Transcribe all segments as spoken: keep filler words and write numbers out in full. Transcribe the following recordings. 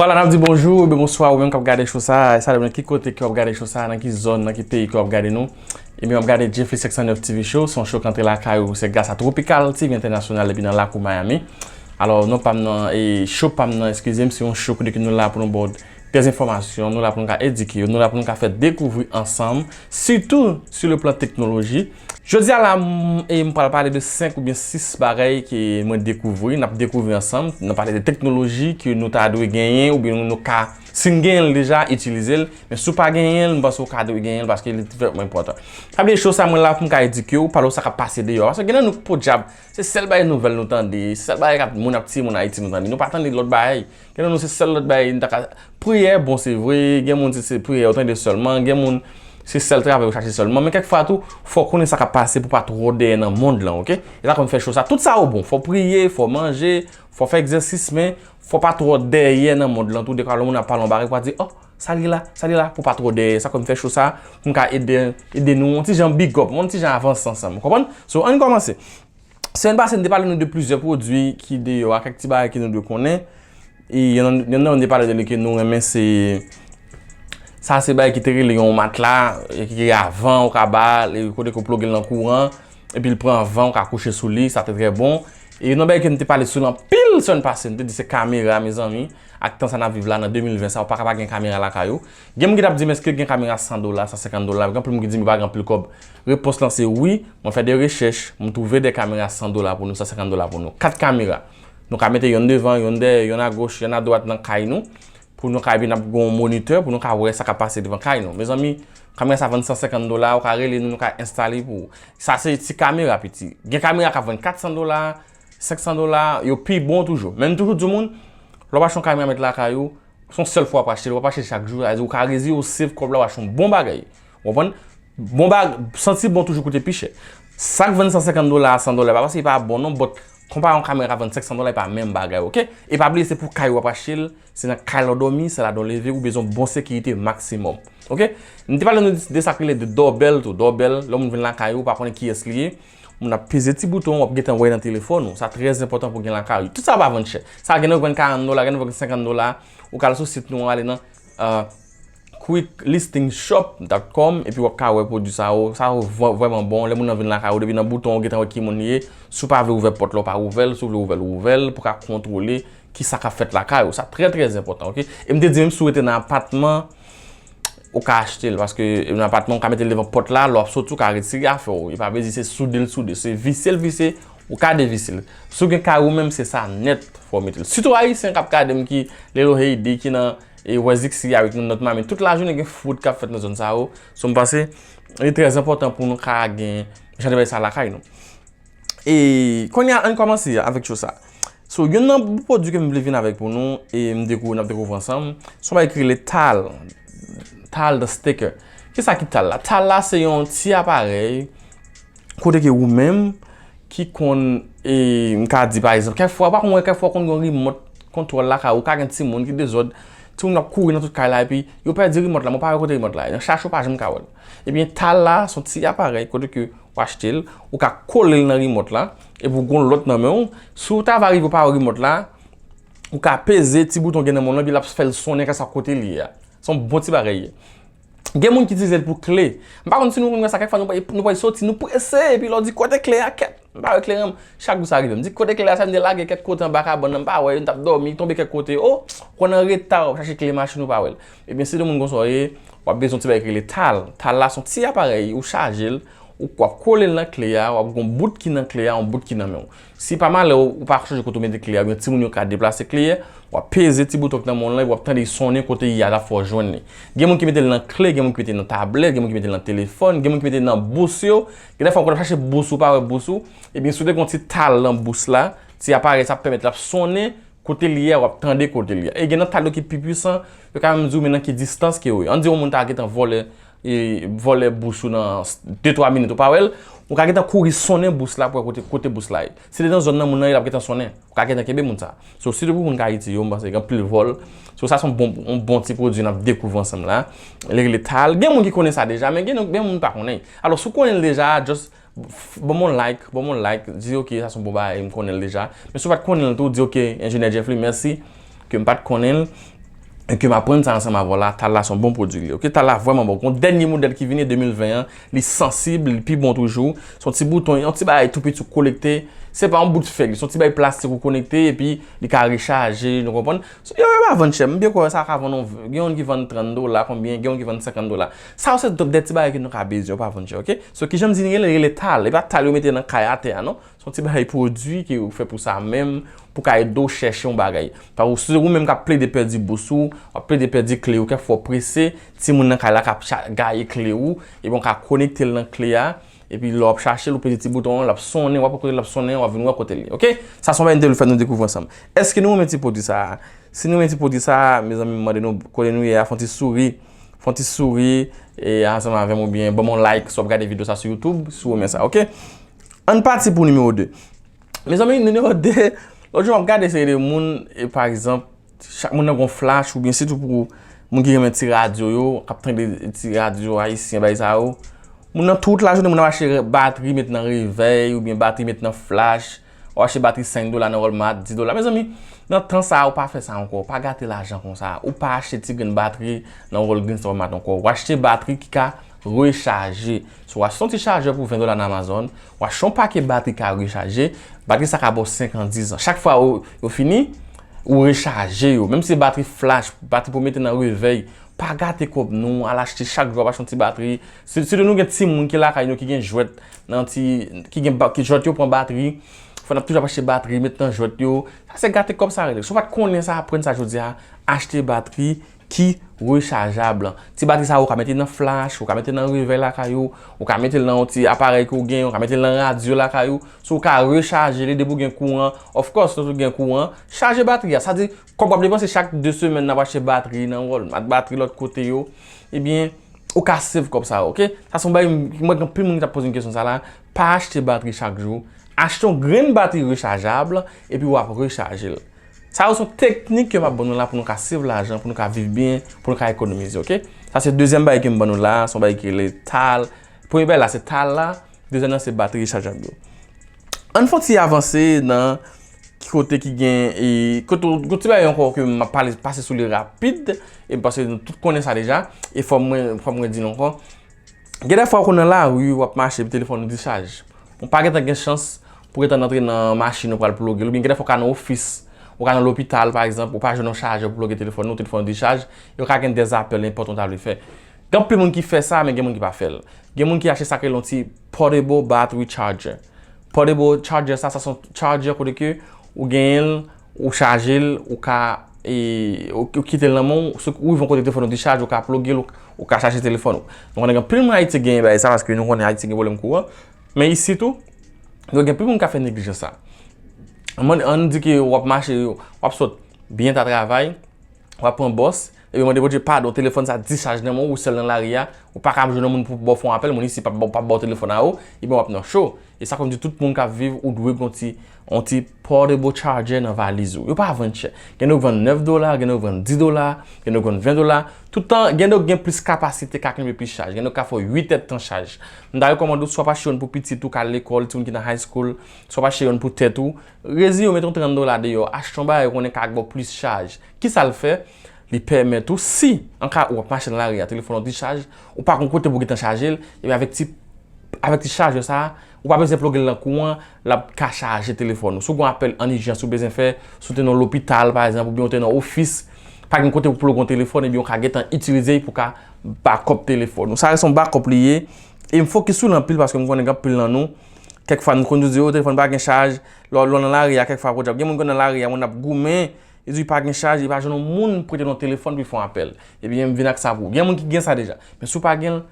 Vwala, n ap di bonjou oubyen bonswa ou menm k ap gade show sa a. Sa depann nan ki kote ke w ap gade show sa a, nan ki zòn, nan ki peyi ke w ap gade nou. Ebyen, w ap gade Jeffly senk san nèf T V Show, se yon show k antre lakay ou, se gras a Tropical T V Entènasyonal depi nan lakou Miami. Alò, non pa m nan, e show pa m nan, eskize m, se yon show kote ke nou la pou nou ba w dèzenfòmasyon, nou la pou nou ka edike w, nou la pou nou ka fè dekouvri ansanm, sitou sou le plan teknoloji. Jodi a la, m, e m pral pale de senk oubyen sis bagay ke mwen dekouvri, n ap dekouvri ansanm, n ap pale de teknoloji ke nou ta dwe genyen oubyen nou, nou ka, si n genyen l deja, itilize l, men si w pa genyen l, m panse w ka dwe genyen l paske li vrèman enpòtan. Pa bliye show sa mwen la pou m ka edike w, pale w sa k ap pase deyò, paske gen nan nou podyab, se sèl bagay nouvèl nou tande, se sèl bagay k ap, moun ap tiye moun Ayiti nou tande, nou pa tande lòt bagay. Gen nan nou se sèl lòt bagay nou ta ka, priyè bon se vre, gen moun se, se priyè yo tande sèlman, gen moun se sèl travay yo chache sèlman, men kèk fwa tou, fò w konnen sa k ap pase pou w pa twò dèyè nan mond lan, oke? E sa k fè m fè show sa. Tout sa yo bon, fò w priye, fò w manje, fò w fè egzèsis, men fò w pa twò dèyè nan mond lan tou, defwa lè moun ap pale yon bagay, pou w pa di, oh, sa li la, sa li la, pou w pa twò dèyè, sa k fè m fè show sa, pou m ka ede, ede nou, yon ti jan big up, yon ti jan avanse ansanm, ou konprann? So, ann kòmanse. Semèn pase, m te pale nou de plizyè pwodui ki deyò a, kèk ti bagay ke nou dwe konnen. E yonn nan, yonn nan yo m te pale de li ke nou renmen, se, sa se bagay ki te rele yon matla, e ki avan ou ka ba l, e kote ke w ploge l nan kouran, epi l pran van, ou ka kouche sou li, sa te trè bon. E yonn nan bagay ke m te pale sou l anpil semèn pase, m te di se kamera, mezanmi, ak tan sa n ap viv la, nan de mil ven sa, ou pa ka pa gen kamera lakay ou. Gen moun ki t ap di m, èske gen kamera san dola, san senkant dola? Gen anpil moun ki di m yo pa gen anpil kòb. Repons lan se wi, mwen fè de rechèch, m twouve de kamera san dola pou nou, san senkant dola pou nou. Kat kamera. Nou ka mete yonn devan, yonn dèyè, yonn agoch, yonn adwat nan kay nou. Pou nou ka, epi n ap gen yon monitè, pou nou ka wè sa k ap pase devan kay nou. Mezanmi, kamera sa vann san senkant dola, ou ka rele nou, nou ka enstale pou ou. Sa se ti kamera piti. Gen kamera k ap vann kat san dola, senk san dola, yo pi bon toujou. Men m toujou di moun, lè w pa achte yon kamera met lakay ou, se yon sèl fwa w ap achte l, w ap achte l chak jou, sa vle di ou ka reziye w save kòb la, w achte yon bon bagay. Ou konprann? Bon bagay, santi bon toujou koute pi chè. Sa k vann san senkant dola a san dola, pa paske li pa bon non, but konpare yon kamera k ap vann senk san dola, e pa menm bagay, oke? E pa bliye, se pou kay ou ap achte l, se nan kay la w dòmi, se ladan w leve, ou bezwen yon bon sekirite maksimòm. Oke? M te pale nou de sa k rele de doorbell tou. Doorbell, lè moun vin lakay ou, ou pa konnen kiyès li ye. Moun ap peze ti bouton, w ap gentan wè nan telefòn ou. Sa trè enpòtan pou gen lakay ou. Tout sa pa vann chè. Sa gen nan yo k vann karant dola, gen nan yo k vann senkant dola. Ou ka al sou sit nou an, ale nan, euh, quick listing shop dot com, epi w ap ka wè pwodui sa yo. Sa yo vrè-, vrèman bon. Lè moun nan vin lakay ou, depi nan bouton ou gentan wè ki moun li ye. Si w pa vle ouvè pòt la, ou pa ouvè l. Si w vle ouvè l, ou ouvè l, pou w ka kontwole kisa k ap fèt lakay ou. Sa trè, trè enpòtan, oke? E m te di menm si w rete nan apatman, ou ka achte l, paske nan apatman, ou ka mete l devan pòt la, lè w ap soti, ou ka retire afè w. E pa vle di se soude l soude, se visye l visye, ou ka devise l. Si w gen kay ou menm, se sa nèt, fò w mete l. Sitou Ayisyen k ap gade m ki, Lelo Heidi, ki nan, e, West Dixie avèk nou, Nòt Miami, tout lajounen gen fout k ap fèt nan zòn sa yo. So, m panse, li trè enpòtan pou nou ka gen jan de bagay sa lakay nou. E kounye a, ann kòmanse avèk show sa. So, youn nan pwodui ke m vle vin avèk pou nou, e m dekou-, n ap dekouvri ansanm, se yon bagay ki rele Tile. Tile the Sticker. Kisa ki Tile la? Tile la, se yon ti aparèy, kote ke ou menm, ki konn, e, m ka di, pa egzanp, kèk fwa, ou pa konn wè, kèk fwa, ou konn gen yon remote control lakay ou, ou ka gen timoun ki dezòd, timoun ap kouri nan tout kay la, epi yo pèdi remote la, men ou pa wè kote remote la ye. Nan chache, ou pa janm ka wè l. Ebyen, Tile la, se yon ti aparèy, kote ke ou achte l, ou ka kole l nan remote la, epi ou gen yon lòt nan men w. Si w ta va rive ou pa wè remote la, ou ka peze ti bouton gen nan men w lan, epi l ap fè l sonnen kèlkeswa kote li ye a. Se yon bon ti bagay li ye. Gen moun ki itilize l pou kle. M pa konn si nou konn wè sa, kèk fwa nou pral, nou pral soti, nou prese, epi lè w di, "Kote kle a, kèt?" M pa wè kleren m. Chak jou sa rive m. M di, "Kote kle a?" Sa m di, "Lage kèt kote anba kabann nan." M pa wè, m t ap dòmi, tonbe kèk kote. O, konn an reta, w ap chache kle machin, ou pa wè l. Ebyen, si de moun konsa w ye, w ap bezwen yon ti bagay ki rele Tile. Tile la, se yon ti aparèy, ou chaje l, ou, w ap kole l nan kle a, w ap gen yon bout ki nan kle a, yon bout ki nan men w. Si pa malè, ou, ou pa chonje kote w mete kle a, oubyen timoun yo ka deplase kle a, w ap peze ti bouton ki nan men w lan, epi w ap tande l sonnen kote li ye a, l ap fè w jwenn li. Gen moun ki mete l nan kle, gen moun ki mete l nan tablèt, gen moun ki mete l nan telefòn, gen moun ki mete l nan bous yo. Gen de fwa, ou konn ap chache bous ou, pa wè bous ou. Ebyen, si w te gen yon ti Tile nan bous la, ti aparèy sa ap pèmèt l ap sonnen kote li ye a, w ap tande kote li ye a. E gen nan Tile yo ki pi pwisan, yo ka menm di w men nan ki distans ke yo ye. Ann di yon moun ta gentan vòlè, e, vòlè bous ou nan s-, de twa minit, ou pa wè l, ou ka gentan kouri sonnen bous la pou wè kote, kote bous la ye. Si li nan zòn nan moun nan ye, l ap gentan sonnen. Ou ka gentan kenbe moun sa. So, sitou pou moun k Ayiti yo, m panse gen anpil vòl. So, sa se yon bon, yon bon ti pwodui n ap dekouvri ansanm la. Li rele Tile. Gen moun ki konnen sa deja, men gen, gen moun pa konnen. Alò, si w konnen l deja, just f-, ban m yon like, ban m yon like, di, "Ok, sa se yon bon bagay, m konnen l deja." Men si w pa t konnen l tou, di, "Ok, Enjenyè Jeffly, mèsi ke m pa t konnen l." ke m aprann sa ansanm avè w la, Tal la se yon bon pwodui li, oke? Tal la vrèman bon. Gon dènye modèl ki vini de mil ven an, li sansib, li pi bon toujou. Se yon ti bouton, yon ti bagay tou piti ou konekte. Se pa yon bout fè, li se yon ti bagay plastik ou konekte, epi li ka rechaje, nou konprann? Yo, yo pa vann chè, m byen kwè sa ka vann yon, gen youn ki vann trant dola, konbyen, gen youn ki vann senkant dola. Sa yo se de ti bagay ke nou ka bezwen, yo pa vann chè, oke? So, kijan m di li rele, rele Tal, e pa Tal yo mete nan kay atè a, non. Se yon ti bagay pwodui ke yo fè pou sa menm, pou ka ede w chèche yon bagay. Paske si se ou menm k ap plede pèdi bous ou, w ap plede pèdi kle ou, kèk fwa w prese, timoun nan kay la k ap cha-, gaye kle ou, epi w ka konekte l nan kle a, epi lè w ap chache l, ou peze ti bouton an, l ap sonnen, w ap wè kote l ap sonnen, w ap vin wè kote l ye, oke? Sa se yon bagay m te vle fè nou dekouvri ansanm. Èske nou renmen ti pwodui sa a? Si nou renmen ti pwodui sa a, mezanmi, m mande nou, kote nou ye a, fè yon ti souri, fè yon ti souri, e ansanm avè m, oubyen ban m yon like si w ap gade videyo sa sou YouTube, si w renmen sa, oke? Ann pati pou nimewo de. Mezanmi, nimewo de, lòt jou m ap gade seri de moun, e pa egzanp, chak moun nan gon flash, oubyen sitou pou moun ki renmen ti radyo yo, k ap tande ti radyo ayisyen, bagay sa yo. Moun nan tout lajounen, moun nan ap achte batri, met nan revèy, oubyen batri, met nan flash, w achte batri senk dola nan Walmart, dis dola. Mezanmi, nan tan sa a, ou pa fè sa ankò, ou pa gate lajan konsa, ou pa achte ti grenn batri nan Walgreens, nan Walmart ankò, ou achte batri ki ka rechaje. So, w achte yon ti chajè pou ven dola nan Amazon, w achte yon pakèt batri ka rechaje, batri sa ka ba w senk an, dis an. Chak fwa yo, yo fini, ou rechaje yo. Menm si se batri flash, batri pou mete nan revèy, pa gate kòb nou, al achte chak jou, ap achte yon ti batri. Si, sitou nou gen timoun ki lakay nou, ki gen jwèt, nan ti, ki gen ba-, ki jwèt yo pran batri, fò n ap toujou ap achte batri, met nan jwèt yo. Sa se gate kòb sa rele. Si w pa t konnen sa, aprann sa jodi a, achte batri, ki rechajab. Ti batri sa yo, ou ka mete nan flash, ou ka mete nan revèy lakay ou, ou ka mete l nan yon ti aparèy ke w genyen, ou ka mete l nan radyo lakay ou. So, ou ka rechaje li depi w gen kouran. Of course, lè w gen kouran, chaje batri a. Sa di, kòb w ap depanse chak de semèn nan pou achte batri nan Walmart, batri lòt kote yo, ebyen, ou ka save kòb sa yo, oke? Sa se yon bagay, m wè gen anpil moun ki t ap poze m kesyon sa la. Pa achte batri chak jou. Achte yon grenn batri rechajab, epi w ap rechaje l. Sa yo se yon teknik ke m ap ban nou la pou nou ka save lajan, pou nou ka viv byen, pou nou ka ekonomize, oke? Sa se dezyèm bagay ke m ban nou la, se yon bagay ki rele Tal. Premye bagay la se Tal la, dezyèm nan se batri rechajab yo. Ann fè yon ti avanse nan ki kote ki gen, e, kote, kote ti bagay ankò ke m ap pale, pase sou li rapid, e m panse nou tout konnen sa deja, e fò mwen, fò mwen di l ankò. Gen de fwa ou nan lari, w ap mache, epi telefòn ou dichaj. Ou pa gentan gen chans pou gentan antre nan machin ou pral ploge l. Oubyen gen de fwa ou ka nan ofis, ou ka nan lopital, pa egzanp, ou pa jwenn yon chajè pou ploge telefòn ou, telefòn ou dichaj, e ou ka gen de apèl enpòtan ou ta vle fè. Gen anpil moun ki fè sa, men gen moun ki pa fè l. Gen moun ki achte sa k rele yon ti portable battery charger. Portable charger, sa, sa se yon charger kote ke ou genyen l, ou chaje l, ou ka, e, ou, ou kite l nan men w, sou, ou rive yon kote telefòn ou dichaj, ou ka ploge l, ou, ou ka chaje telefòn ou. Nou konnen gen anpil moun Ayiti genyen bagay sa, paske nou konnen Ayiti gen pwoblèm kouran. Men isit tou, yo gen anpil moun ka fè neglijans sa. Ann, ann di ke w ap mache, w ap sot byen ta travay, w ap pran bòs, epi w mande Bondye padon, telefòn sa dichaj nan men w, ou sèl nan lari a, ou pa ka jwenn yon moun pou ba w fè yon apèl, moun isi p ap ba w, p ap ba w telefòn a ou, ebyen w ap nan cho. E sa fè m di tout moun k ap viv, ou dwe gen yon ti, yon ti portable charger nan valiz ou. Yo pa vann chè. Gen de yo k vann nèf dola, gen de yo k vann dis dola, gen de yo k vann ven dola. Tout tan, gen de yo k gen plis kapasite, ka kenbe plis chaj. Gen de yo k ka fè w uit èdtan chaj. M ta rekòmande w swa w achte youn pou pitit ou k al lekòl, timoun ki nan high school, swa w achte youn pou tèt ou. Rezi yo, mete yon trant dola deyò, achte yon bagay ou konnen ka ba w plis chaj. Kisa l fè? Li pèmèt ou, si an ka ou ap mache nan lari a, telefòn ou dichaj, ou pa gon kote pou gentan chaje l, epi avèk ti, avèk ti chajè sa a, ou pa bezwen ploge l nan kouran, l ap ka chaje telefòn ou. Si w gen yon apèl an ijans ou bezwen fè, si w te nan lopital, pa egzanp, oubyen w te nan ofis, pa gen kote pou ploge yon telefòn, ebyen w ka gentan itilize l pou ka backup telefòn ou. Sa se yon backup li ye, e m fokis sou l anpil paske m konnen gen anpil nan nou, kèk fwa nou konn di, "O, telefòn pa gen chaj," lè, lè w nan lari a, kèk fwa, podyab, gen moun ki nan lari a, moun ap goumen, li di li pa gen chaj, li pa jwenn yon moun prete l yon telefòn pou l fè yon apèl. Ebyen, m vin ak sa pou ou. Gen moun ki gen sa deja. Men si w pa gen l,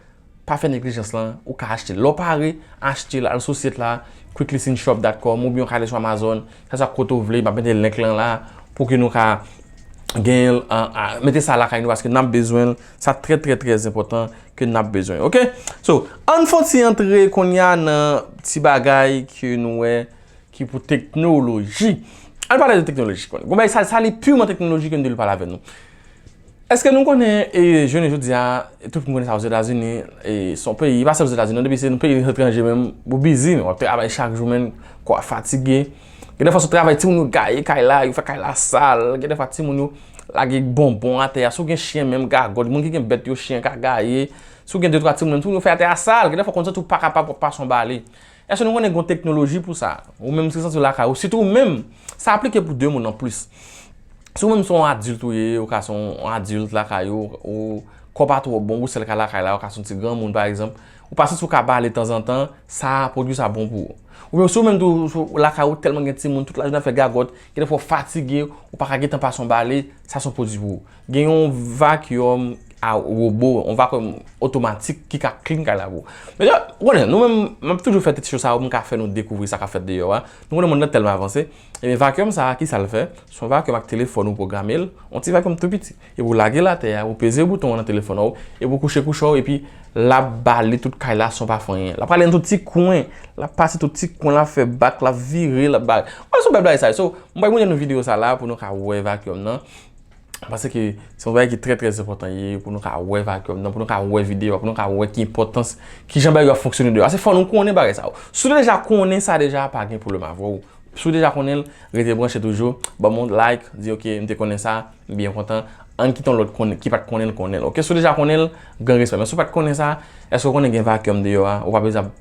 pa fè neglijans lan, ou ka achte l. Lè w pare, achte l, al sou sit la, quicklistenshop dot com, oubyen w ka ale sou Amazon, kèlkeswa kote w vle, m ap mete link lan la, pou ke nou ka genyen l, a, a, mete sa lakay nou, paske n ap bezwen l, sa trè, trè, trè enpòtan ke n ap bezwen, oke? So, ann fè yon ti antre kounye a nan ti bagay ke nou wè, ki pou teknoloji. Ann pale de teknoloji kounye a. Gon bagay sa, sa li piman teknoloji ke m te vle pale avè nou. Èske nou konnen, e, jounen jodi a, tout moun konnen sa, Ozetazini, e, se yon peyi, pa sèl Ozetazini, non, depi se yon peyi etranje menm, ou bizi, men w ap travay chak jou, men, kò a fatige. Gen de fwa, se travay timoun yo gaye kay la, yo fè kay la sal. Gen de fwa, timoun yo Lage bonbon atè a. Si w gen chen menm, gagòt. Moun ki gen bèt yo, chen ka gaye. Si w gen de twa timoun menm, timoun yo fè atè a sal. Gen de fwa w konn santi w pa kapab, w ap pase yon bale. Èske nou konnen gen yon teknoloji pou sa? Ou menm si w santi w lakay ou, sitou ou menm, sa aplike pou de moun anplis. Si w menm se yon adilt ou ye, ou ka se yon adilt lakay ou, ou kò pa twò bon, ou sèl ka lakay la, ou ka se yon ti granmoun pa egzanp, ou pa santi w ka bale tanzantan, sa pwodui sa bon pou ou. Oubyen si w menm tou, si w lakay ou tèlman gen timoun, tout lajounen ap fè gagòt, gen de fwa w fatige, ou pa ka gentan pase yon bale, sa se yon pwodui pou ou. Gen yon vacuum a wobo, yon vacuum otomatik ki ka clean kay la pou ou. Men, ou konnen, nou menm, m ap toujou fè ti show sa yo pou m ka fè nou dekouvri sa k ap fèt deyò a. Nou konnen monn nan tèlman avanse. Ebyen, vacuum sa a, ki sa l fè? Se yon vacuum ak telefòn ou pwograme l, yon ti vacuum tou piti. Epi w lage l atè a, ou peze bouton an nan telefòn an, epi w kouche kouche w, epi l ap bale tout kay la san w pa fè anyen. L ap prale nan tout ti kwen, l ap pase tout ti kwen, l ap fè bak, l ap vire, l ap bale. Wè, se yon bèl bagay sa. So, m pral montre nou videyo sa la pou nou ka wè vacuum nan. Paske se yon bagay ki trè, trè enpòtan ye pou nou ka wè vacuum nan, pou nou ka wè videyo a, pou nou ka wè ki enpòtans, kijan bagay yo ap fonksyone deyò. Ase fò nou konnen bagay sa yo. Si w deja konnen sa deja, pa gen pwoblèm avè w. Si w deja konnen l, rete branche toujou. Ban m yon like, di, "Ok, m te konnen sa, m byen kontan." Ann kite yon lòt konnen, ki pa t konnen l, konnen l. Ok, si w deja konnen l, gran respè. Men si w pa t konnen sa, èske w konnen gen vacuum deyò a? Ou pa bezwen ap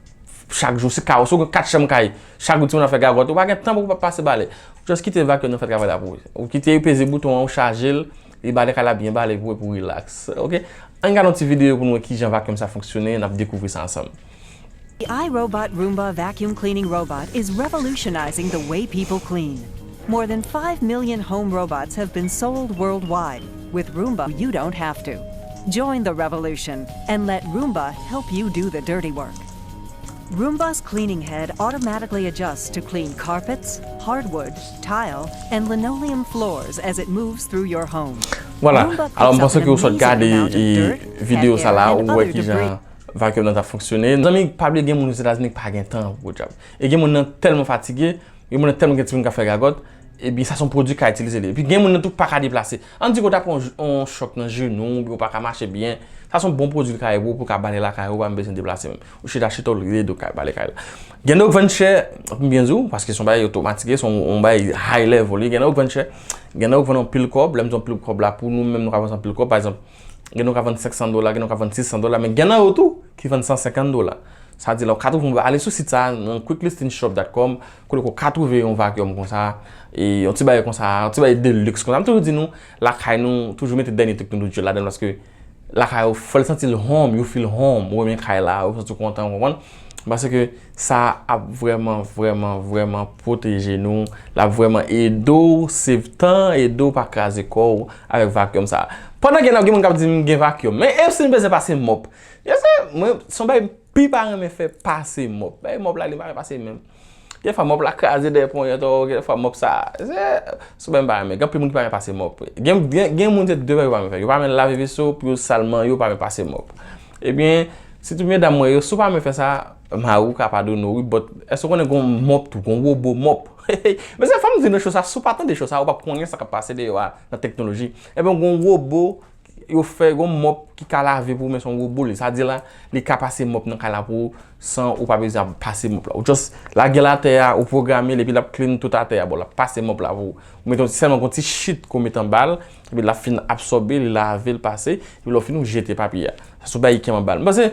chak jou, si kay ou, si w gen kat chanm kay, chak jou timoun ap fè gagòt, ou pa gen tan pou w pa pase bale. Just kite vacuum nan fè travay la pou ou. Ou kite l peze bouton an, ou chaje l, li bale kay la byen bale pou ou, epi w relax. Ok? Ann gade yon ti videyo pou nou wè kijan vacuum sa fonksyone, n ap dekouvri sa ansanm. The iRobot Roomba vacuum cleaning robot is revolutionizing the way people clean. More than five million home robots have been sold worldwide. With Roomba, you don't have to. Join the revolution and let Roomba help you do the dirty work. Roomba's cleaning head automatically adjusts to clean carpets, hardwood, tile, and linoleum floors as it moves through your home. Vwala. Alò, m panse ke ou sot gade videyo sa la, ou wè kijan vacuum nan t ap fonksyone. Zanmi, pa bliye gen moun Ozetazini ki pa gen tan pou djab. E gen moun nan tèlman fatige, gen moun nan tèlman gen timoun k ap fè gagòt, epi sa se yon pwodui k ka itilize li. Epi gen moun nan tou pa ka deplase. Ann di ke w ta pran yon chòk nan jenou w, oubyen w pa ka mache byen. Sa se yon bon pwodui l ka ye pou w, pou w ka bale lakay ou, ou pa menm bezwen deplase menm. Ou chita, chita, w rele do kay, bale kay la. Gen nan yo k vann chè, pou m byen di w, paske se yon bagay otomatik, se yon, yon bagay high level, gen nan yo k vann chè, gen nan yo k vann anpil kòb, lè m di anpil kòb la, pou nou menm nou ka panse anpil kòb, pa egzanp, gen nan yo ka vann senk san dola, gen nan yo ka vann sis san dola, men gen nan yo tou ki vann san senkant dola. Sa di la, ou ka twouve yon bagay, ale sou sit sa a, nan quick listing shop dot com, kote ke w ka twouve yon vacuum konsa, e yon ti bagay konsa, yon ti bagay de luxe konsa. M toujou di nou, lakay nou, toujou mete dènye teknoloji yo ladan l, paske lakay ou, fò l santi l home, you feel home, ou renmen kay la, ou santi w kontan, ou konprann? M panse ke sa ap vrèman, vrèman, vrèman pwoteje nou, l ap vrèman ede w save tan, ede w pa kraze kò w avèk vacuum sa. Pandan gen, gen moun k ap di m gen vacuum, men e si m bezwen pase mòp? Yes, mwen, se yon bagay m pi pa renmen fè pase mòp. Bagay mòp la, li pa renmen pase menm. Gen fwa mòp la kraze dèyè ponyèt ou, gen fwa mòp sa, se, se yon bagay m pa renmen. Gen anpil moun ki pa renmen pase mòp. Gen, gen, gen moun se de bagay yo pa renmen fè. Yo pa renmen lave veso, pou yo sal men yo, yo pa renmen pase mòp. Ebyen, sitou medam mwen yo, si w pa renmen fè sa, mari w ka padone w, wi, but èske w konnen gen yon mòp tou, gen yon wobo mòp? Men se fò m di nan show sa, si w pa tande show sa, ou p ap konnen sa k ap pase deyò a nan teknoloji. Ebyen, gen yon wobo, yo fè yon mòp ki ka lave pou ou, men se yon wobo li. Sa di la, li ka pase mòp nan kay la pou ou, san ou pa bezwen ap pase mòp la. Ou just lage l atè a, ou pwograme l, epi l ap clean tout atè a, bon, l ap pase mòp la pou ou. Ou mete yon ti, sèlman yon ti sheet ke w mete anba l, epi l ap fin absòbe, li lave l pase, epi lè w fini, ou jete papye a. Sa se yon bagay ki anba l. M panse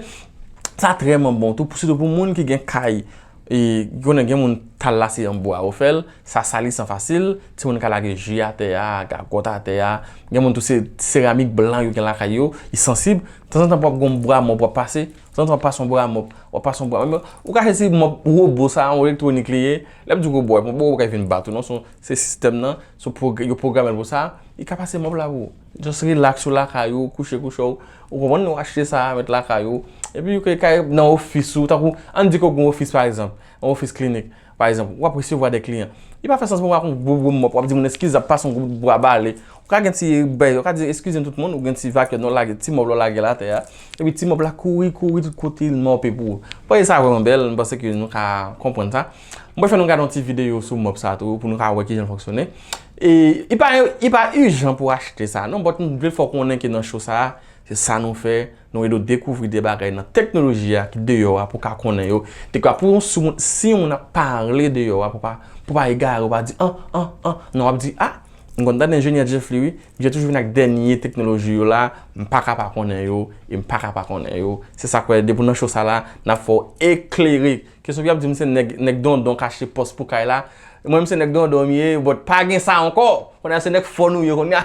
sa trèman bon tou, pou, sitou pou moun ki gen kay, e, konnen gen moun tal la se an bwa yo fè l, sa sali san fasil, timoun ka lage ji atè a, gagòt atè a, gen moun tou se seramik blan yo gen lakay yo, li sansib, tanzantan w ap gen yon bwa mòp w ap pase, tanzantan w ap pase yon bwa mòp, w ap pase yon bwa mòp, ou ka chèche mòp wobo sa, yon elektwonik li ye, lè m di wobo, wobo ka vin bat ou non, se, se sistèm nan, se pwog-, yo pwograme l pou sa, li ka pase mòp la pou ou. Just relax ou lakay ou, kouche kouche w. Ou konprann, ou achte sa, met lakay ou. Epi ou ka, ka nan ofis ou, tankou, ann di ke w gen yon ofis pa egzanp, yon ofis klinik, pa egzanp, w ap resevwa de kliyan. Li pa fè sans pou w ak yon gwo, gwo mòp, w ap di moun eskize, ap pase yon gwo bwa bale. Ou ka gen ti bèy, ou ka di eskize m tout moun, ou gen ti vacuum, non, lage ti mòp la, w lage l atè a. Epi ti mòp la kouri, kouri tout kote, l mòpe pou ou. Paske sa vrèman bèl, m panse ke nou ka konprann sa. M pral fè nou gade yon ti videyo sou mòp sa tou, pou nou ka wè kijan l fonksyone. E, li pa, li pa ijan pou w achte sa, non, but m vle fè w konnen ke nan show sa, se sa nou fè, nou ede w dekouvri de bagay nan teknoloji a ki deyò a pou w ka konnen yo. Dekwa pou yon, si yon, si yon moun ap pale deyò a, pou pa, pou pa egare, ou pa di, an, an, an, non, w ap di, a, M konn tande enjenyè Jeff li wi, Jeff toujou vin ak dènye teknoloji yo la, m pa ka pa konnen yo, e m pa ka pa konnen yo. Se sa k fè depi w nan show sa la, n ap fè w eklere. Kesyon ki ap di m se nèg, nèg dondon k achte pòs pou kay la. Mwen menm se nèg dondon m ye, but pa gen sa ankò. Kounye a se nèg fò nou ye kounye a.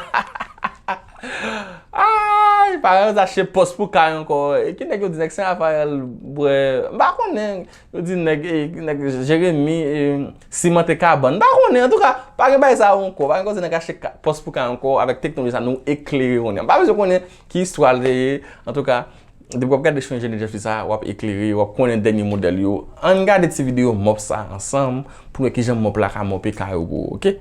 Ay, parèy yo t achte pòs pou kay ankò. E ki nèg yo di nèg Sen Rafayèl bwè, m pa konnen. Yo di nèg, e, nèg Jeremi, e, simante kabann. M pa konnen, antouka, pa gen bagay sa yo ankò. Pa gen koze nèg achte ka-, pòs pou kay ankò avèk teknoloji sa nou eklere kounye a. M pa bezwen konnen ki istwa l te ye. Antouka, depi w ap gade show enjenyè Jeff li sa, w ap eklere, w ap konnen dènye modèl yo. Ann gade ti videyo mòp sa ansanm pou n wè kijan mòp la ka mòpe kay ou pou ou, oke?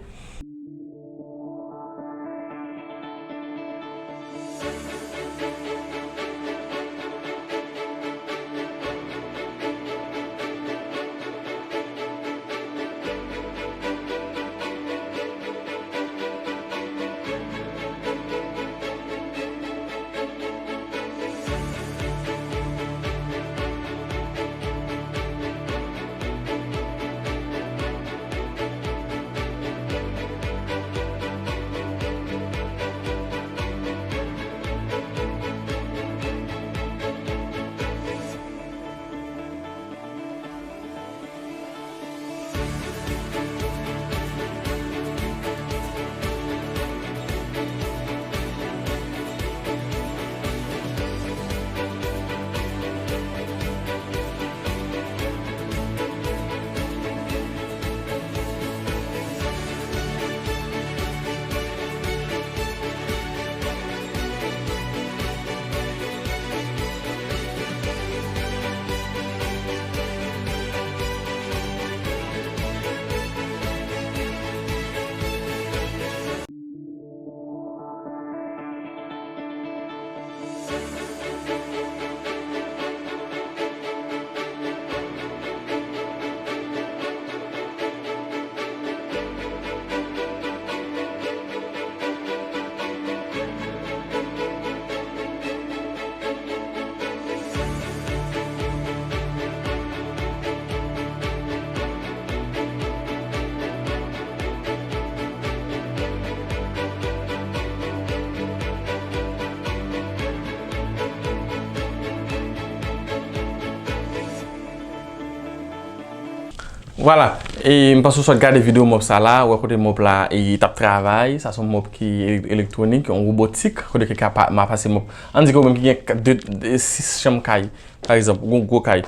Vwala. E m panse w sot gade videyo mòp sa la, ou wè kote mòp la e t ap travay. Sa se yon mòp ki ele-, elektwonik, yon wobotik, kote ke ka pa-, m a pase mòp. Ann di ke ou menm ki gen ka-, de, de, sis chanm kay, pa egzanp, ou gen yon gwo kay.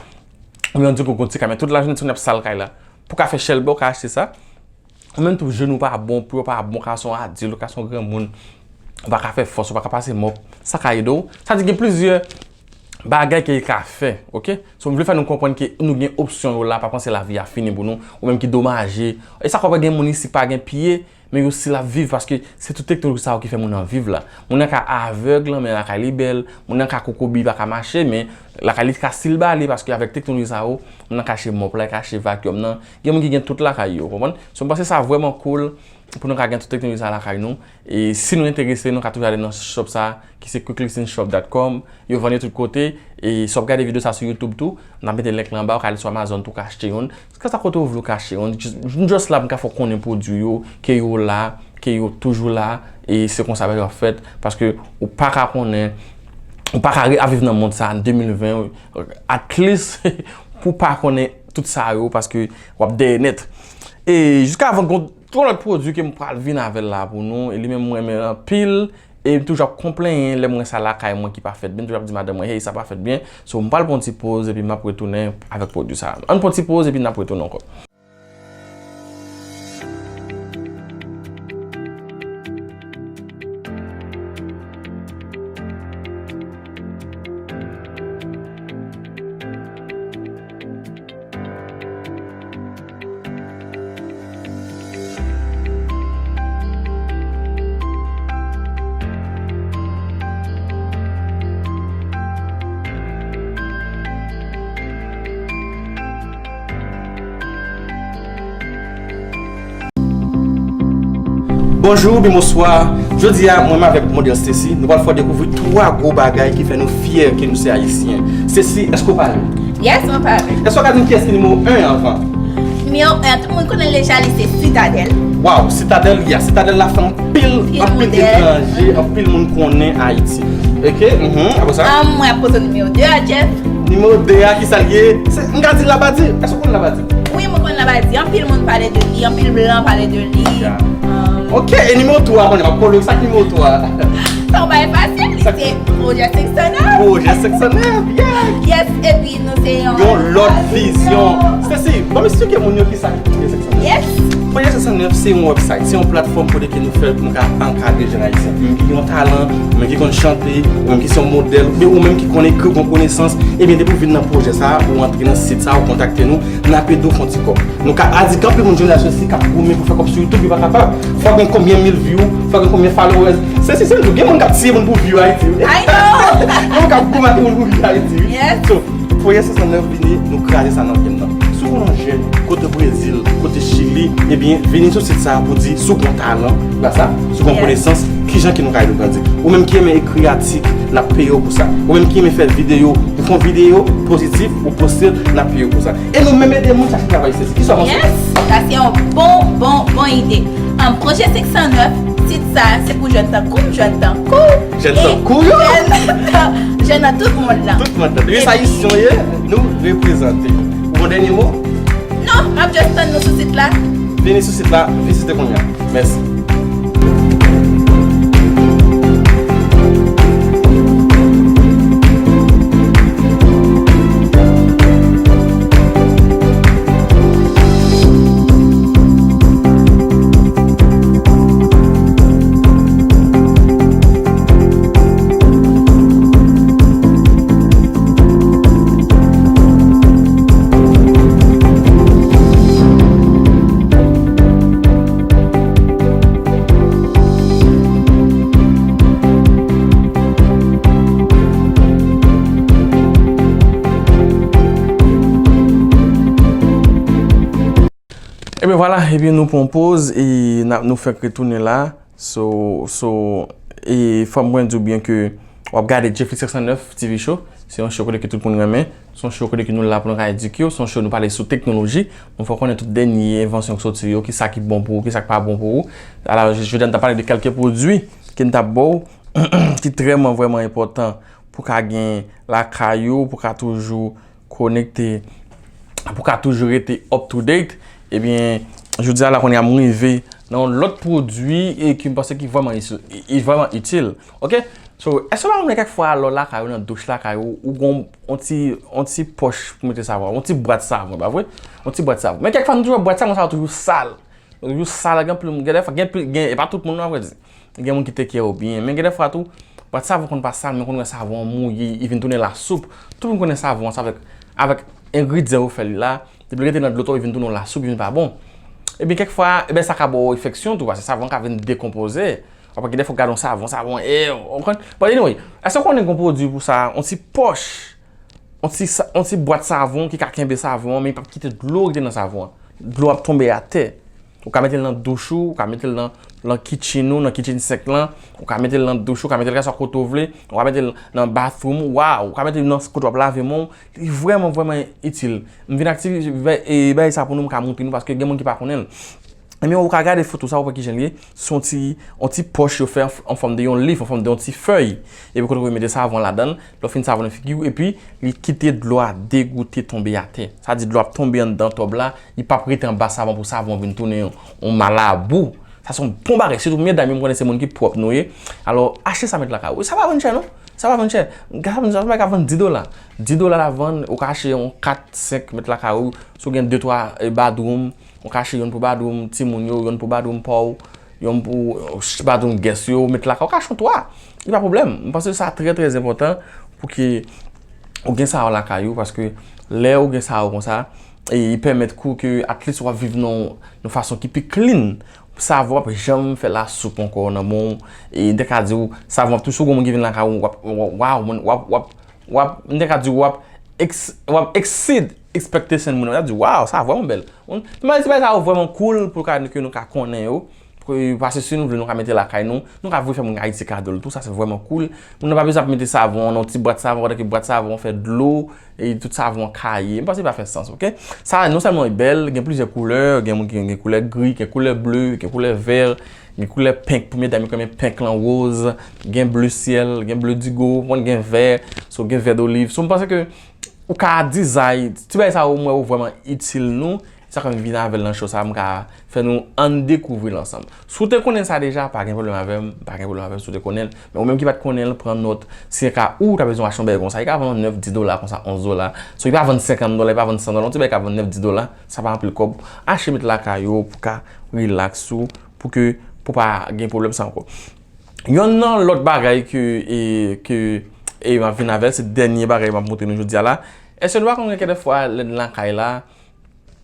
Oubyen ann di ke ou gen yon ti kay, men tout lajounen ti moun ap sal kay la. Pou w ka fè chèlbè, ou ka achte sa. Ou menm tou, jenou pa bon, pye w pa bon, ka se yon adilt, ka se yon granmoun, ou pa ka fè fòs, ou pa ka pase mòp, sa ka ede w. Sa di gen plizyè bagay ke l ka fè, oke? So, m vle fè nou konprann ke nou gen opsyon yo la, pa panse lavi a fini pou nou, ou menm ki domaje. E sa k ap gen moun isi pa gen pye, men yo still ap viv, paske se tout teknoloji sa yo ki fè moun nan viv la. Moun nan ka avèg, lanmè lakay li bèl, moun nan ka kokobe, li pa ka mache, men lakay li ka still bale, paske avèk teknoloji sa yo, moun nan ka achte mòp la, li ka achte vacuum nan, gen moun ki gen tout lakay yo, konprann? So, m panse sa vrèman cool pou nou ka gen tout teknoloji sa lakay nou. E si nou enterese, nou ka toujou ale nan shop sa, ki se quick listen shop dot com. Yo vann yo tout kote. E si w ap gade videyo sa sou YouTube tou, n ap mete link la anba, ou ka ale sou Amazon tou, ou ka achte youn. Kèlkeswa kote ou vle ou ka achte youn. Just, just la, m ka fè w konnen pwodui yo, ke yo la, ke yo toujou la, e se konsa bagay yo ap fèt, paske ou pa ka konnen, ou pa ka re-, ap viv nan mond sa an de mil ven, at least, pou w pa konnen tout sa yo, paske w ap dèyè nèt. E jiskavan gon twò lòt pwodui ke m pral vin avè l la pou nou, e li menm mwen renmen l anpil, e m toujou ap konplenyen lè m wè sa lakay mwen ki pa fèt byen, m toujou ap di madanm mwen, hey, sa pa fèt byen, so m pral pran yon ti poz, epi m ap retounen avèk pwodui sa. Ann pran yon ti poz, epi n ap retounen ankò. Bonjou oubyen bonswa. Jodi a, mwen menm avèk modèl Stacy, nou pral fè w dekouvri twa gwo bagay ki fè nou fyè ke nou se Ayisyen. Stacy, èske w pare? Yes, mwen pare. Èske w ka di m kiyès ki nimewo en an avan? Nimewo en an, tout moun konnen l deja, li se Citadelle. Waw, Citadelle, yeah, Citadelle la fè anpil Anpil, anpil modèl, etranje, anpil moun konnen Ayiti. Ok, mhm, apre sa? Ah, mwen ap poze nimewo de a, Jeff. Nimewo de a, ki sa l ye? Se, m ka di Labadi. Èske w konn Labadi? Wi, mwen konn Labadi. Anpil moun pale de li, anpil blan pale de li. Yeah. Um, ok, e nimewo twa, konnen, m ap kole w sa k nimewo twa. Sa w bay fasil, li se Pwojè senk san nèf. Pwojè senk san nèf, yeah. Yes, epi nou se yon... Yon lòt vizyon. Stacy, ban m eksplike moun yo ki sa ki Pwojè senk san nèf. Yes. Pwojè senk san nèf se yon website, se yon platfòm kote ke nou fè pou nou ka ankadre jèn ayisyen. Ou menm ki gen yon talan, ou menm ki konn chante, ou menm ki se yon modèl, oubyen ou menm ki konn ekri, ou gen konesans, ebyen depi w vin nan pwojè sa, ou antre nan sit sa, ou kontakte nou, n ap ede w fè yon ti kòb. Nou ka, a di ke anpil moun jodi a se si k ap goumen pou fè kòb sou YouTube, yo pa kapab. Fò gen konbyen mil view, fò gen konbyen followers. Se si, se tou, gen moun k ap tiye moun pou view Ayiti wi. I know. Gen moun k ap goumen pou moun pou view Ayiti wi. Yes. So, Pwojè senk san nèf vini, nou kraze sa nan pye n nan. Si w konn yon jèn, kote Brezil, kote Chili, ebyen, vini sou sit sa a pou di, si w gen yon talan, la sa, si w gen yon konesans, kijan ke nou ka ede w grandi. Ou menm ki renmen ekri atik, n ap peye w pou sa. Ou menm ki renmen fè videyo, ou fè yon videyo pozitif, ou poste l, n ap peye w pou sa. E nou menm ede moun chache travay, se ki sa w panse? Yes, sa se yon bon, bon, bon ide. An, Pwojè senk san nèf, sit sa, se pou jèn tankou m, jèn tankou w. Jèn tankou yo. Jèn, jèn nan tout mond lan. Tout mond lan. Depi sa ayisyen ye, nou reprezante. Ou gon dènye mo? Non, m ap just tann nou sou sit la. Vini sou sit la, vizite kounye a. Mèsi. Ebyen vwala, ebyen nou pran yon poz e n ap, nou fèk retounen la. So, so, e fò mwen di w byen ke w ap gade Jeffly senk san nèf T V Show. Se yon show kote ke tout moun renmen. Se yon show kote ke nou la pou nou ka edike w. Se yon show nou pale sou teknoloji. Nou fè w konnen tout dènye envansyon k soti yo, kisa ki bon pou ou, kisa k pa bon pou ou. Ala, jodi a n t ap pale de kèlke pwodui ke n t ap ba w, ki vrèman, vrèman enpòtan pou w ka gen lakay ou, pou w ka toujou konekte, pou w ka toujou rete up to date, ebyen, jodi a la kounye a m rive nan yon lòt pwodui e ke m panse ki vrèman isi-, i, i vrèman itil. Ok? So, èske w pa konnen kèk fwa lè w lakay ou, nan douch lakay ou, ou gon yon ti, yon ti pòch pou mete savon, yon ti bwat savon, pa vre? Yon ti bwat savon. Men kèk fwa nou toujou wè bwat savon sa yo toujou sal. Yo sal, gen anpil, gen dèfwa, gen pil, gen, e pa tout moun non, avrèdi. Gen moun ki take care yo byen, men gen dèfwa tou, bwat savon konn pa sal, men konn wè savon an mouye, li vin tounen lasoup. Tout moun konnen savon an, se avèk, avèk engredyan yo fè li la, depi l rete nan dlo twòp, li vin tounen yon lasoup, li vin pa bon. Ebyen, kèk fwa, ebyen, sa ka ba w enfeksyon tou, paske savon an ka vin dekonpoze. W ap gen dèfwa w gade yon savon, savon, e, w konprann? But anyway, èske w konnen gen yon pwodui pou sa, yon ti pòch? Yon ti sa-, yon ti bwat savon ki ka kenbe savon an, men li p ap kite dlo rete nan savon an. Dlo ap tonbe atè. Ou ka mete l nan douch ou, ou ka mete l nan, nan kitchen ou, nan kitchen sink lan, ou ka mete l nan douch ou, ou ka mete l kèlkeswa kote w vle, ou ka mete l nan bathroom ou, waw, ou ka mete l nan kote w ap lave men w. Li vrèman, vrèman itil. M vin aktive, e, bagay sa pou nou, m ka montre nou, paske gen moun ki pa konnen l. Ebyen, ou ka gade foto sa, ou wè kijan l ye. Se yon ti, yon ti pòch yo fè an, an fòm de yon leaf, an fòm de yon ti fèy. Epi kote pou yo mete savon ladan l. Lè w fin savon nan figi w, epi li kite dlo a degoute tonbe atè. Sa di dlo ap tonbe anndan tòb la, li p ap rete anba savon pou savon vin tounen yon, yon malabou. Sa se yon bon bagay. Sitou medam yo, m konnen se moun ki pwòp nou ye. Alò, achte sa met lakay ou. Sa pa vann chè non. Sa pa vann chè. Gade sa, sa pa ka vann dis dola. Dis dola l ap vann, ou ka achte yon kat, senk met lakay ou. Si w gen de, twa, e, bedroom, ou ka achte youn pou bedroom timoun yo, youn pou bedroom pa w, youn pou, e, bedroom guest yo, met lakay ou, ou ka achte yon twa. Li pa pwoblèm. M panse sa trè, trè enpòtan pou ke ou gen sa yo lakay ou, paske lè ou gen sa yo konsa, e, li pèmèt ke w ke at least w ap viv nan yon fason ki pi clean. Savon p ap janm fè lasoup ankò nan men w. E, m te ka di w, savon ap touche w, gon moun ki vin lakay ou, w ap, w ap, waw, moun, w ap, w ap, w ap, m te ka di w, w ap ex-, w ap exceed expectation moun nan. W ap di, waw, sa vrèman bèl. Moun, se bagay, se bagay sa yo vrèman cool pou ka, ke nou ka konnen yo. Paske si nou vle, nou ka mete lakay nou, nou ka voye fè moun Ayiti kado l tou, sa se vrèman cool. Moun nan pa bezwen ap mete savon nan yon ti bwat savon, pandan ke bwat savon fè dlo, e tout savon kaye. M panse pa fè sans, oke? Sa non sèlman e bèl, gen plizyè koulè, gen moun ki gen koulè gri, gen koulè ble, gen koulè vè, gen koulè pink pou medam yo k renmen pink lan, woz, gen ble syèl, gen ble digo, ou konprann, gen vè, so gen vè doliv. So m panse ke ou ka dizay, ti bagay sa yo m wè yo vrèman itil nou. Sa fè m vin avè l nan show sa, m ka fè nou ann dekouvri l ansanm. Si w te konnen sa deja, pa gen pwoblèm avè m, pa gen pwoblèm avè m si w te konnen l. Men ou menm ki pa t konnen l, pran nòt. Si se ka ou ta bezwen achte yon bagay konsa, li ka vann nèf, dis dola konsa, onz dola. So, li pa vann senkant dola, li pa vann san dola, yon ti bagay ka vann nèf, dis dola, sa pa anpil kòb. Achte met lakay ou pou ka relax ou, pou ke, pou pa gen pwoblèm sa ankò. Yonn nan lòt bagay ke, e, ke, e, m ap vin avè l, se dènye bagay m ap montre nou jodi a la. Èske nou pa konn gen kèk fwa lè n lakay la,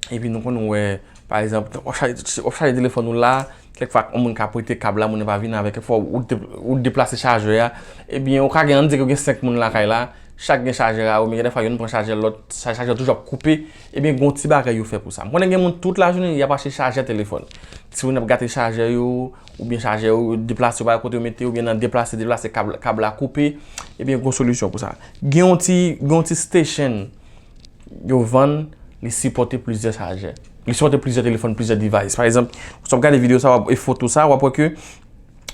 epi nou konn wè, pa egzanp, w ap chaje, w ap chaje telefòn ou la, kèk fwa yon moun ka prete kab la, moun nan pa vin avè, kèk fwa ou de-, ou deplase chajè a, ebyen, ou ka gen, ann di ke gen senk moun lakay la, chak gen chajè a yo, men gen de fwa youn pran chajè lòt, sa chajè toujou ap koupe, ebyen, gen yon ti bagay yo fè pou sa. M konnen gen moun tout lajounen, y ap achte chajè telefòn. Timoun ap gate chajè yo, oubyen chajè yo deplase yo pa kote yo mete, oubyen nan deplase, deplase kab, kab la koupe, ebyen, gen yon solisyon pou sa. Gen yon ti, gen yon ti station yo vann, li sipòte plizyè chajè. Li sipòte plizyè telefòn, plizyè device. Pa egzanp, si w ap gade videyo sa, w ap, e foto sa, w ap wè ke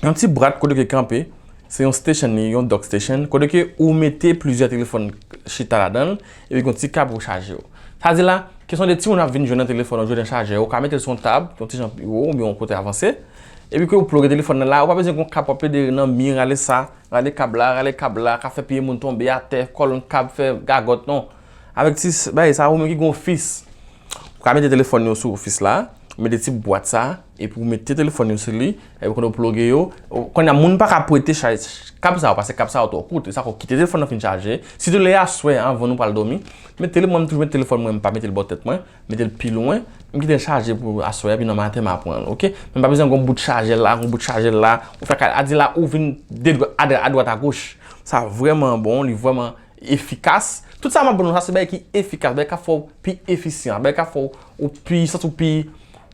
yon ti bwat kote ke kanpe, se yon station li, yon dock station, kote ke ou mete plizyè telefòn chita ladan l, epi gen yon ti kab pou chaje yo. Sa di la, kesyon de timoun ap vin jwe nan telefòn, ou jwe nan chajè, ou ka mete l sou yon tab, yon ti jan pi wo, oubyen yon kote avanse, epi ke ou ploge telefòn nan la, ou pa bezwen gen yon kab pou ap plede nan mi, rale sa, rale kab la, rale kab la, ka fè pye moun tonbe atè, kòlonn kab fè gagòt, non. Avèk ti s-, bagay sa, ou menm ki gen yon fis, ou ka mete telefòn yo sou fis la, ou mete ti bwat sa, epi ou mete telefòn yo sou li, epi kounye a ou ploge yo, ou, kounye a moun pa ka prete chaj, kab sa yo, paske kab sa yo twò kout, e sa fè w kite telefòn nan fin chaje. Sitou lè aswè, anvan nou pral dòmi, mete, mwen m toujou mete telefòn mwen, m pa mete l bò tèt mwen, mete l pi lwen, m kite l chaje pou aswè, epi nan maten m a pran l, oke? Men m pa bezwen gen yon bout chajè la, yon bout chajè la, ou fè ka, a di la, ou vin de, a, adwat agoch. Sa vrèman bon, li vrèman efikas. Tout sa m ap ban nou, sa se bagay ki efikas, bagay k ap fè w pi efisyan, bagay k ap fè w, ou pi, santi w pi,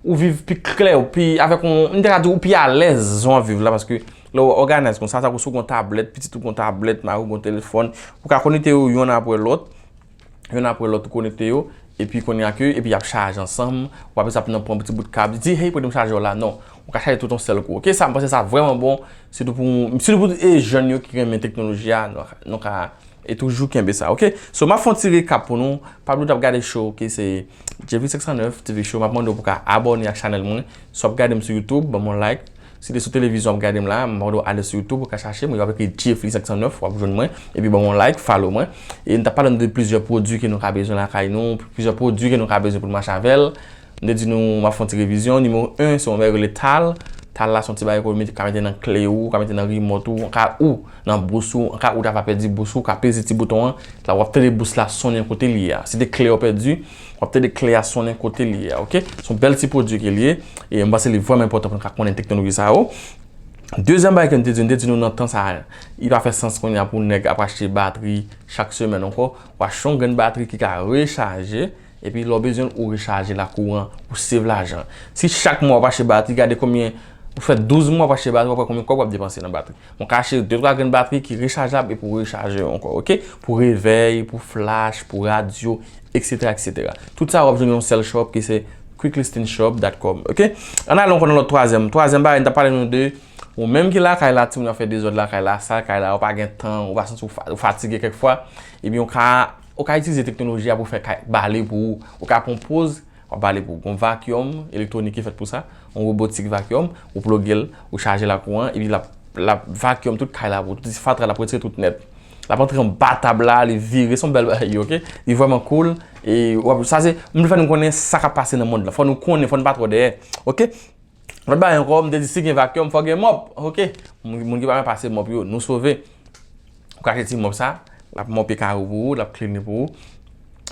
ou viv pi klè, ou pi, avèk yon, m te ka di ou pi alèz jan w ap viv la, paske lè w òganize konsa, tankou si w gen yon tablèt, pitit ou gen yon tablèt, mari w gen yon telefòn, ou ka konekte yo yonn apre lòt, yonn apre lòt, ou konekte yo, epi kounye a ke, epi y ap chaje ansanm, ou pa bezwen ap nan pran ti bout kab, di, "Hey, prete m chajè w la." Non, ou ka chaje tout yon sèl kou, oke? Sa, m panse sa vrèman bon, sitou pou, sitou pou, e, jèn yo ki renmen teknoloji a, nou, nou ka, e toujou kenbe sa, oke? So, m ap fè yon ti rekap pou nou. Pa bliye w t ap gade show, oke, se Jeffrey senk san nèf T V Show. M ap mande w pou ka abòne ak chanèl mwen. Si w ap gade m sou YouTube, ban m yon like. Si w te sou televizyon w ap gade m la, m ap mande w ale sou YouTube, ou ka chache mwen, w ap ekri Jeffrey senk san nèf, w ap jwenn mwen. Epi ban m yon like, follow mwen. E n t ap pale de plizyè pwodui ke nou ka bezwen lakay nou, plizyè pwodui ke nou ka bezwen pou n mache avè l. M te di nou, m ap fè yon ti revizyon. Nimewo en, se yon bagay rele tal. Tal la, se yon ti bagay ke w mete, ka mete nan kle ou, ka mete nan rimòt ou, an ka ou, nan bous ou, an ka ou ta va pèdi bous ou, ka peze ti bouton an. La, w ap tande bous la sonnen kote l ye a. Si te kle w pèdi, w ap tande kle a sonnen kote l ye a, oke? Se yon bèl ti pwodui ke l ye, e m panse li vrèman enpòtan pou nou ka konnen teknoloji sa yo. Dezyèm bagay ke m te di, m te di nou nan tan sa a, li pa fè sans kounye a pou nèg ap achte batri chak semèn ankò. W achte yon grenn batri ki ka rechaje, epi lè w bezwen l, ou rechaje l ak kouran, ou save lajan. Si chak mwa w ap achte batri, gade konbyen, ou fè douz mwa w ap achte batri, w ap wè konbyen kòb w ap depanse nan batri. Ou ka achte de twa grenn batri ki rechajab epi w rechaje yo ankò, oke? Pou revèy, pou flash, pou radyo, etsetera, etsetera. Tout sa w ap jwenn yon sèl shop ki se quick listing shop dot com, oke? Ann ale ankò nan lòt twazyèm. Twazyèm bagay, m t ap pale nou de ou menm ki lakay la, timoun yo ap fè dezòd lakay la, sal kay la, ou pa gen tan, ou pa santi w fa-, ou fatige kèk fwa, ebyen, ou ka, ou ka itilize teknoloji a pou fè kay, bale pou ou, ou ka pran yon poz, w ap bale pou ou. Gon vacuum elektwonik ki fèt pou sa, yon robotik vacuum, ou ploge l, ou chaje l ak kouran, epi l ap, l ap vacuum tout kay la pou ou, tout ti fatra l ap retire tout nèt. L ap antre anba tab la, li vire, se yon bèl bagay, oke? Li vrèman cool. E w ap, sa se, m vle fè nou konnen sa k ap pase nan mond lan. Fò nou konnen, fò nou pa twò dèyè, oke? Lòt bagay ankò, m te di si gen vacuum, fò gen mòp, oke? Moun, moun ki pa renmen pase mòp yo, nou sove. Ou ka achte ti mòp sa, l ap mòpe kay ou pou ou, l ap clean li pou ou.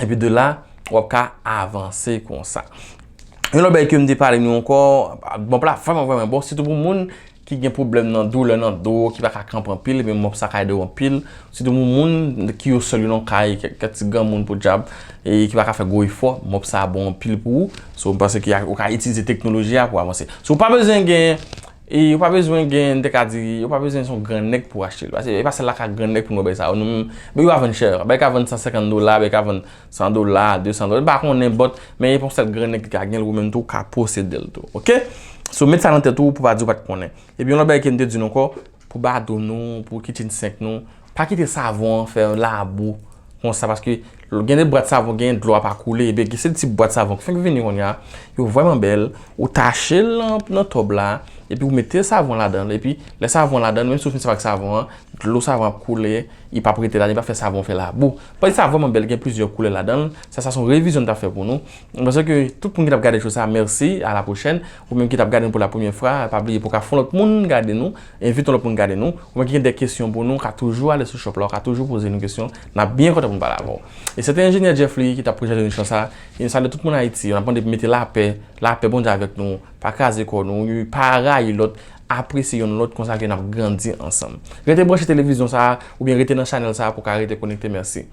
Epi de la, w ap ka avanse konsa. Yon lòt bagay ke m te pale nou ankò, mòp la vrèman, vrèman bon, sitou pou moun ki gen pwoblèm nan doulè nan do, ki pa ka kanpe anpil, ebyen mòp sa ka ede w anpil. Sitou moun, moun ki yo sèl yo nan kay, kèk, kèk ti granmoun podyab, e ki pa ka fè gwo efò, mòp sa bon anpil pou ou. So, m panse ke ou ka itilize teknoloji a pou avanse. So, ou pa bezwen gen, e ou pa bezwen gen, m te ka di, ou pa bezwen se yon gran nèg pou achte l. Paske e pa sèl lakay gran nèg pou nou bay sa yo. Nou menm, bagay yo ka vann chè. Bagay ka vann san senkant dola, bagay ka vann san dola, de san dola. M pa konnen, but, men e pa yon sèl gran nèg ki ka gen l, ou menm tou, ou ka posede l tou. Oke? So, met sa nan tèt ou pou pa di ou pa t konnen. Epi yon lòt bagay ke m te di nou ankò, pou badou nou, pou kitchen sink nou, pa kite savon an fè labou konsa, paske gen de bwat savon, gen dlo a pa koule, epi gen se ti bwat savon ki fenk vini kounye a, yo vrèman bèl, ou tache l nan, nan tòb la, epi ou mete savon ladan l, epi lè savon ladan l, menm si ou fin sèvi ak savon an, dlo savon ap koule, li p ap rete la, li p ap fè savon fè labou. Paske sa vrèman bèl, gen plizyè koulè ladan l, sa, sa se yon revizyon n t ap fè pou nou. M panse ke tout moun ki t ap gade show sa, mèsi, a la pwochèn. Ou menm ki t ap gade nou pou la premyè fwa, pa bliye pou w ka fè yon lòt moun gade nou, envite yon lòt moun gade nou. Ou menm ki gen de kesyon pou nou, ou ka toujou ale sou shop la, ou ka toujou poze nou kesyon. N ap byen kontan pou n pale avè w. E se te enjenyè Jeff Lee ki t ap prezante nou chan sa. E nou salye tout moun Ayiti. N ap mande pou mete lapè, lapè Bondye avèk nou. Pa kraze kò nou, pa rayi lòt, apresye youn lòt, konsa ke n ap grandi ansanm. Rete branche televizyon sa a, oubyen rete nan chanèl sa a pou w ka rete konekte. Mèsi.